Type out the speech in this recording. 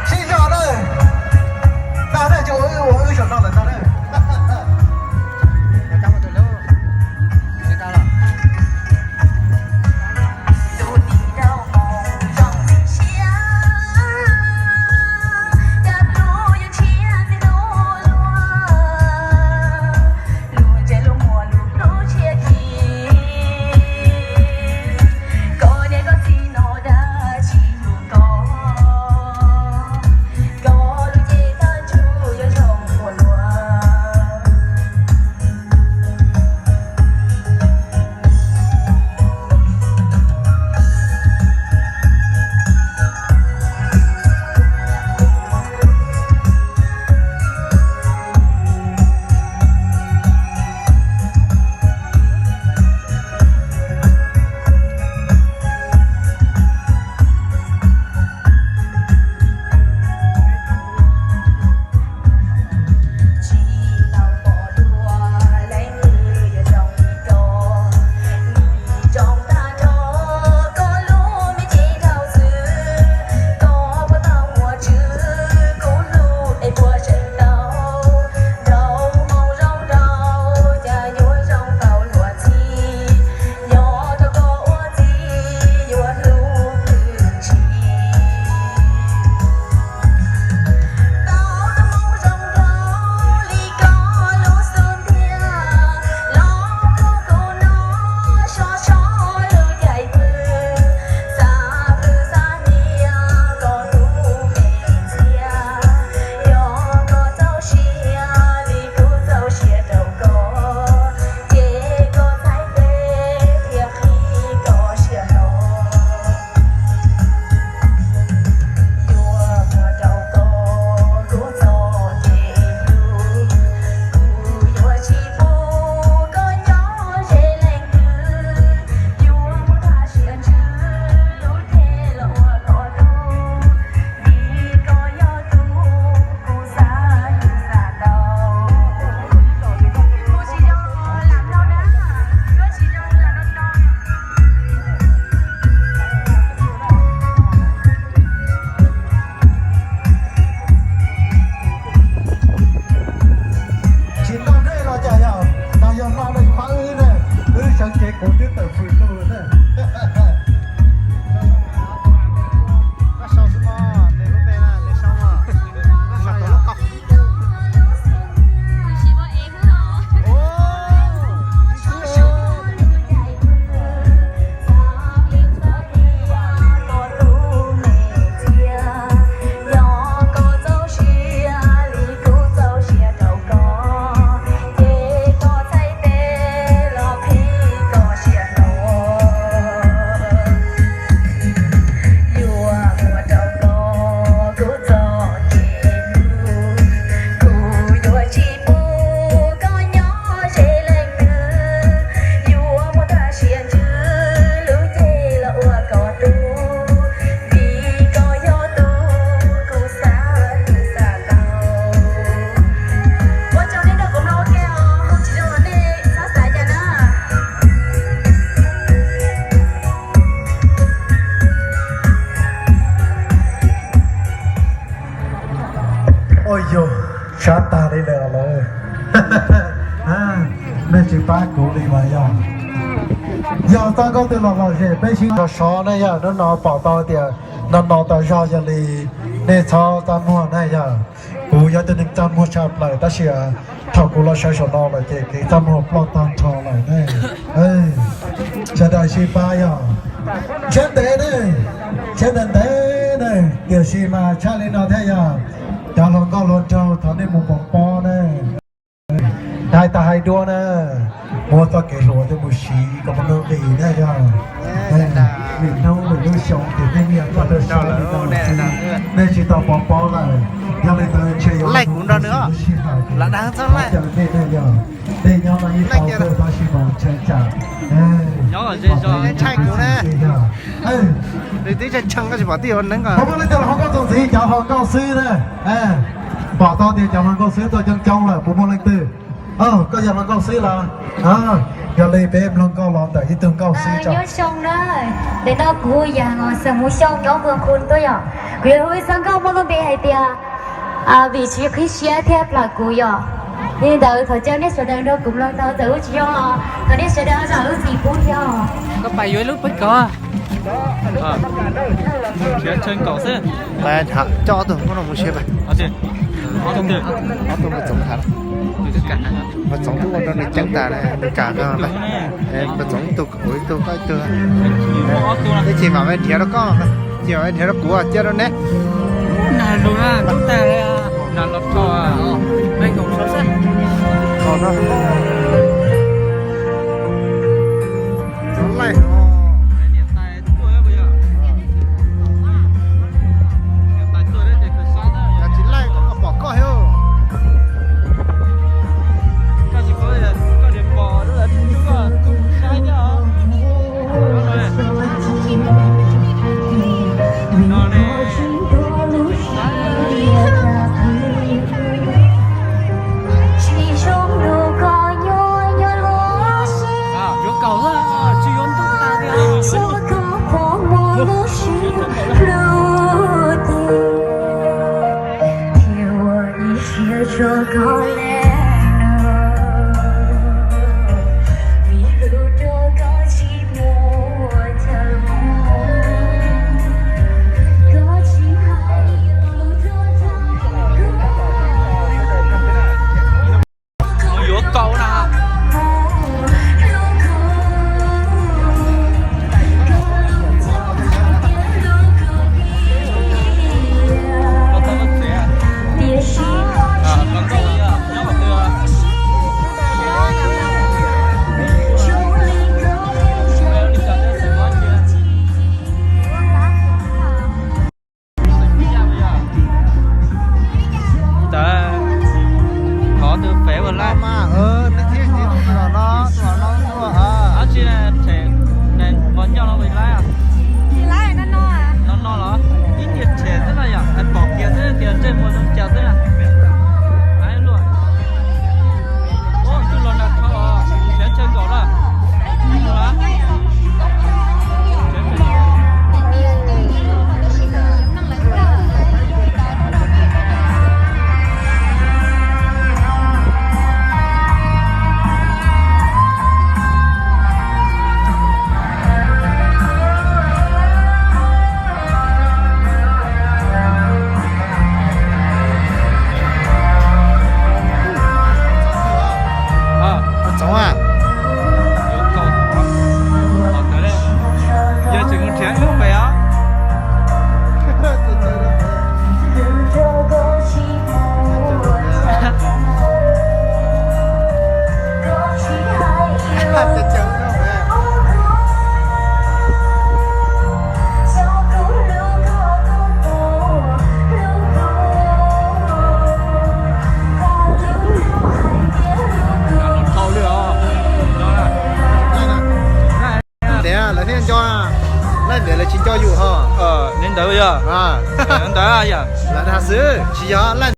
Sib zog na, tag na, tsis ua wb, ua wb saum no lawm tag na. Tsis tau dej los cas yog, no yog no ne pab wb ne, wb sawv kev kuv twb tawm fws lug na. Ua yog sab tag li lawm lawm. Nej tsis pab kuv li mas yog, yog txoj nkauj twg los lom zem peb sib sov sov ne yog. Hnub no pom tau tias no no tau zog yog li nej txhob txaj muag na yog. Kuv yog tus neeg txaj muag tshaj plaws tab sis thaum kuv los sawv saum no lawm ces kev txaj muag ploj tag nrho lawm ne. Sawv daws sib pab yog, ntshiab ntev ne, ntshiab ntev ntev ne, tiam sis mas tshaj li no thiab yog cov hluas nkauj hluas nraug thov nej mus pov pob ne. Hais tas hais dua na, muab txoj kev hluas coj mus siv kom muaj nuj nqis na yog. Lwm hnub lwm lub xyoo ces nej niam tau rau siab li no, nej tsis tau pov pob lawm. Yog li ntawd ntshe yuav mus tau lub sij hawm ces thov caw nej na yog, nej nyob no ib tau kawg tab sis mas ntshai tsam, ntshai kuv na. Puas muaj leej twg los hluas nkauj txuas ntxiv, cov hluas nkauj xwb na? Pom tau tias cov hluas nkauj xwb tuaj coob coob lawm, puas muaj leej twg? Koj yog hluas nkauj xwb los? Yog li peb mloog nkauj los ntawm ib tug nkauj xwb tso. Nyob zoo na, ntawm no kuv yog Xeem Mus Xyooj nyob Mws Khu tuaj yom. Kuv yuav hu ib txoj nkauj muaj lub npe hais tias Vim tsis qhib siab thiaj plam kuv yom. Yog li ntawd thov caw nej sawv daws nrog kuv mloog tau, txawm wb tsis zoo los thov nej sawv daws zam lub txim pub thiab. Koj pais yuav ib lub peb kaum. Nrhiav chaw nkaum xwb. Coj ob tug nkauj no mus seb. Ob tug mus txoov, mus txoov lub ua rau nws ceeb tas, nws kam. Mus txoov ib tug kuv ib tug koj ib tug. Ib chim mam li nrhiav rau koj, ib chim mam li nrhiav rau kuv cia rau neb. Nag lus na, tub tag li. Nag los tso, nag los tso. Txhob laij. Tsis laij koj pom koj thiab. Yuav kaum xwb, tsis yuav ntub tas li. Mus yuav kaum na. Ntawd, qhov twg fev ua laij? Dab tsi, mos ncauj no ua laij? No no los? Ib tiam tshem xwb na yom, pom kiag xwb tias ntsej muag zoo cas xwb na. Luaj. Ua ntuj los nag dhau, nrhiav chaw nkaum na. Txoov a. Yog tseem mus nrhiav ib lub pem os. Ntev lawv thiaj nco, laij ntev lawv tsis nco yus ho. Li ntawd yog, ntawd yog lawv dag xwb, tsis yog laij